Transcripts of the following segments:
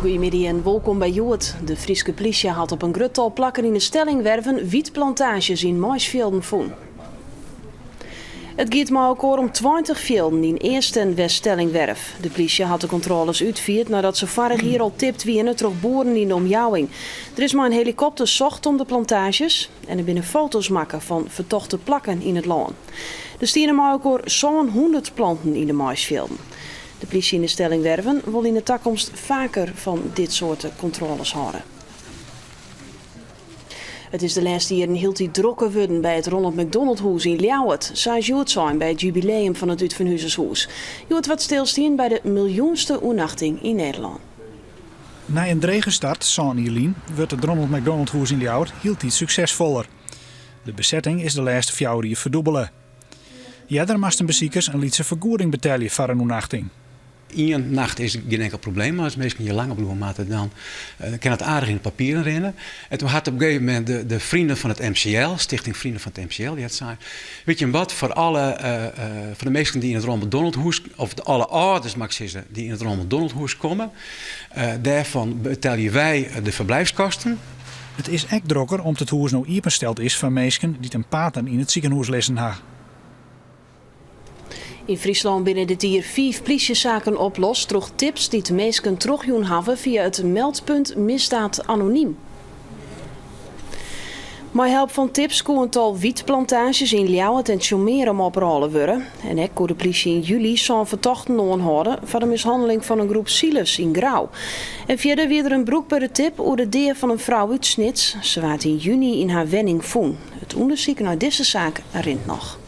Goeiemiddei en wolkom by Hjoed. De Fryske plysje hat op in grut tal plakken yn de Stellingwerven wytplantaazjes yn maisfjilden fûn. It giet mei elkoar om 20 fjilden yn East en Weststellingwerf. De plysje hat de kontrôles útfierd neidat se foarich jier al tipt wiene troch boeren yn de omjouwing. Der is mei in helikopter socht om de plantaazjes en der binne foto's makke fan fertochte plakken yn it lân. Der stiene mei elkoar 700 planten yn de maisfjilden. De plysje yn de Stellingwerven wol yn de takomst faker fan dit soarte kontrôles hâlde. It is de lêste jierren hieltyd drokker wurden by it Ronald McDonaldhûs yn Ljouwert, sa is hjoed sein by it jubileum fan it útfanhuzershûs. Hjoed waard stilstien by de miljoenste oernachting yn Nederlân. Nei in drege start, sân jier lyn, wurdt it Ronald McDonaldhûs yn Ljouwert hieltyd suksesfoller. De besetting is de lêste fjouwer jier ferdûbele. Earder moasten besikers in lytse fergoeding betelje foar in oernachting. Ien nacht is gjin inkel probleem, mar as minsken hjir langer bliuwe moatte, dan kin it aardich yn de papieren rinne. En toen hat op in gegeven momint de, de Vrienden van het MCL, Stichting Vrienden van het MCL, die hat sein, weet je wat, foar alle, foar de minsken dy't yn it Ronald McDonald of de alle âlders, moat ik sizze, dy't yn it Ronald McDonald hûs komme, dêrfan betelje wy de verblijfskosten. It is ek drokker om't it hûs no iepensteld is foar minsken dy't in partner yn it sikehûs lizzen ha. Yn Fryslân binne dit jier fiif plysjesaken oplost troch tips dy't minsken trochjûn hawwe fia it meldpunt Misdaad Anoniem. Mei help fan tips koe in tal wytplantaazjes yn Ljouwert en Tsjummearum oprôle wurde. En ek koe de plysje yn july sân fertochten oanhâlde foar de mishanneling fan in groep silers yn Grou. En fierder wie der in brûkbere tip oer de dea fan in frou út Snits. Se waard yn juny yn har wenning fûn. It ûndersyk nei dizze saak rint noch.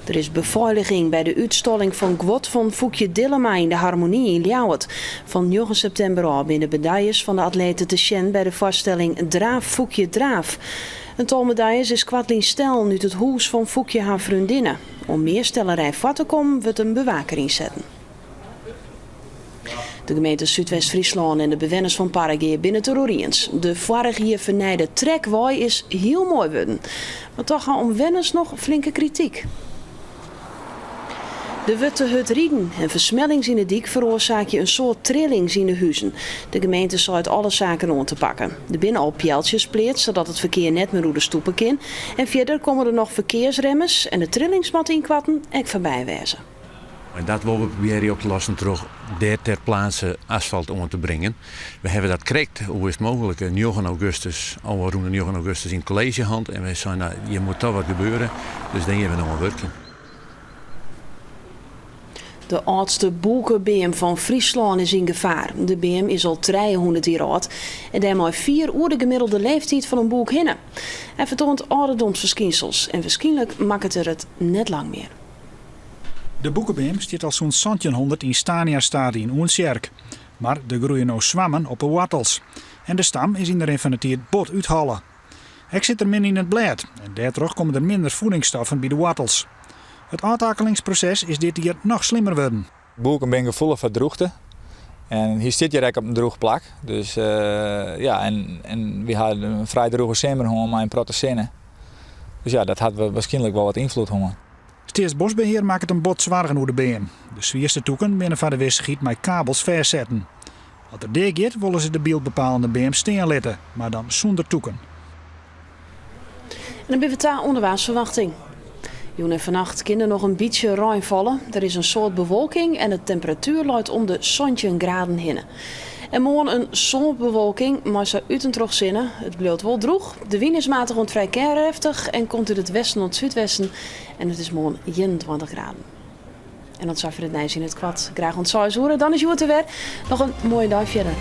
Der is befeiliging by de útstalling fan guod fan Foekje Dillema yn de Harmonie yn Ljouwert. Fan njoggen septimber ôf binne medaljes fan de atlete te sjen by de foarstelling Draaf Foekje Draaf. In tal medaljes is koartlyn stellen út it hûs fan Foekje har freondinne. Om mear stellerij foar te kommen wurdt in bewaker ynsetten. De gemeente Súdwest-Fryslân en de bewenners fan Parregea binne it deroer iens. De foarich jier fernijde trekwei is hiel moai wurden. Mar toch ha omwenners noch flinke krityk. Der wurdt te hurd riden en fersmellings yn de dyk feroarsaakje in soad trillings yn de huzen. De gemeente seit alle saken oan te pakken. Der binne al pealtsjes pleatst sadat it ferkear net mear oer de stoepe kin. En fierder komme der noch ferkearsremmers en de trillings moatte ynkoarten ek foarby wêze. En dat wolle we probearje op te lossen troch dêr ter plaatse asfalt oan te bringen. We hawwe dat krekt, hoe is it mooglik, 9 augustus, ôfrûne 9 augustus yn it kolleezje hân en wy seinen, no, hjir moat toch wat gebeure, dus dêr gean we no oan wurkjen. De âldste bûkebeam fan Fryslân is yn gefaar. De beam is al 300 jier âld en dêrmei fier oer de gemiddelde leeftiid fan in bûk hinne. Hy fertoant âlderdomsferskynsels en wierskynlik makket er it net lang mear. De bûkebeam stiet al sûnt 1700 yn Stania State yn Oentsjerk. Mar der groeie no swammen op 'e woartels. En de stam is yn de rin fan de tiid bot útholle. Ek sit der min yn it blêd en dêrtroch komme der minder fiedingsstoffen by de woartels. It ôftakelingsproses is dit jier noch slimmer wurden. Bûken binne gefoelich foar drûchte. En hy stiet hjir ek op in drûch plak. Dus ja, en wy ha in frij drûge simmer hân mei in protte sinne. Dus ja, dat hat wierskynlik wol wat ynfloed hân. Steatsboskbehear makket him bot soargen oer de beam. De swierste tûken binne foar de wissichheid mei kabels fêstsetten. As er deagiet, wolle se de byldbepalende beam stean litte, mar dan sûnder tûken. En dan binne we ta oan de waarsferwachting. Jûn en fannacht kin der noch in bytsje rein falle. Der is in soad bewolking en de temperatuer leit om de 17 graden hinne. En moarn in soad bewolking mei sa út en troch sinne. It bliuwt wol drûch. De wyn is matich oant frij krêftich en komt út it westen oant súdwesten. En it is moarn 21 graden. En dat safier it nijs yn it koart. Graach oant seis oere, dan is Hjoed der wer. Noch in moaie dei fierder.